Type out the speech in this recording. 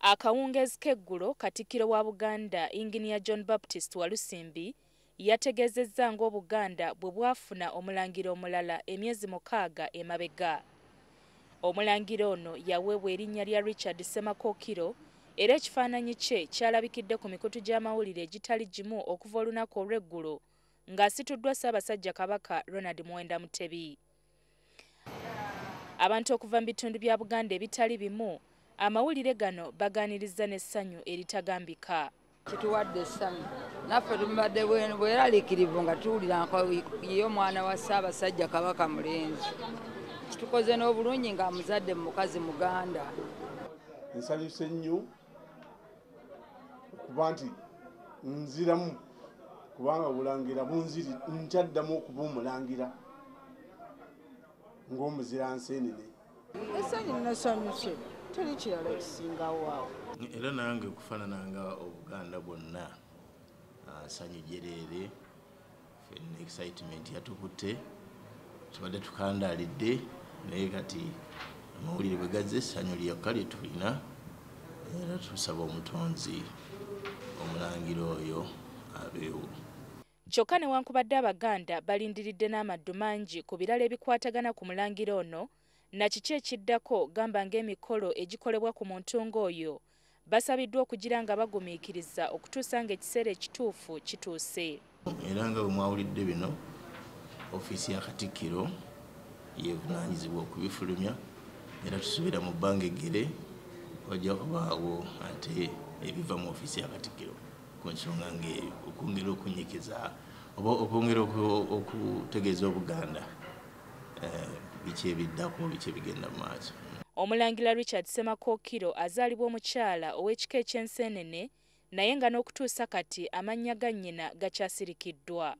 Akawungeezi k'eggulo, Katikkiro wa Buganda, Yinginiya John Baptist Walusimbi yategeezezza ng'Obuganda bwe bwafuna Omulangira omulala emyezi 6 emabega. Omulangira ono yaweebwa erinnya lya Richard Ssemakookiro era ekifaananyi kye kyalabikidde ku mikutu gy'amawulire egitali gimu okuva olunaku olw'eggulo ng'asituddwa Ssaabasajja Kabaka Ronald Muwenda Mutebi. Abantu okuva mu bitundu bya Buganda ebitali bimu amawulire gano bagaaniriza n'essanyu eritagambika. Kituwadde essanyu naffe tumubadde bweraliikirivu nga tuwulira ye omwana wa Ssaabasajja Kabaka mulenzi. Kitukoze n'obulungi ng'amuzadde mu mukazi Muganda. Nsanyuse nnyo okuba nti nziramu kubanga obulangira bunziri nkyaddamu okuba omulangira ng'omuzira nseenene. Essanyu nasanyuse teri kirala ekisingawo awo. Era nange okufaanana nga Obuganda bwonna ssanyu jjereere, ffenna excitement yatukutte, tubadde tukandaalidde naye kati amawulire bwe gazze essanyu lyokka lye tulina era tusaba omutonzi omulangira oyo abeewo. Kyokka newankubadde Abaganda balindiridde n'amaddu mangi ku birala ebikwatagana ku mulangira ono na kiki ekiddako gamba ng'emikolo egikolebwa ku muntu ng'oyo basabiddwa okugira nga bagumiikiriza okutuusa ng'ekiseera ekituufu kituuse. Era nga bwe mwawulidde bino, ofiisi ya Katikkiro yeevunaanyizibwa okubifulumya era tusuubira mu bbanga eggere wajja kubaawo ate ebiva mu ofiisi ya Katikkiro ku nsonga ng'eyo okwongera okunyikiza oba okwongera okutegeeza Obuganda biki ebiddako biki ebigenda mu maaso. Omulangira Richard Ssemakookiro azaalibwa omukyala ow'ekika eky'enseenene naye nga n'okutuusa kati amannya ga nnyina gakyasirikiddwa.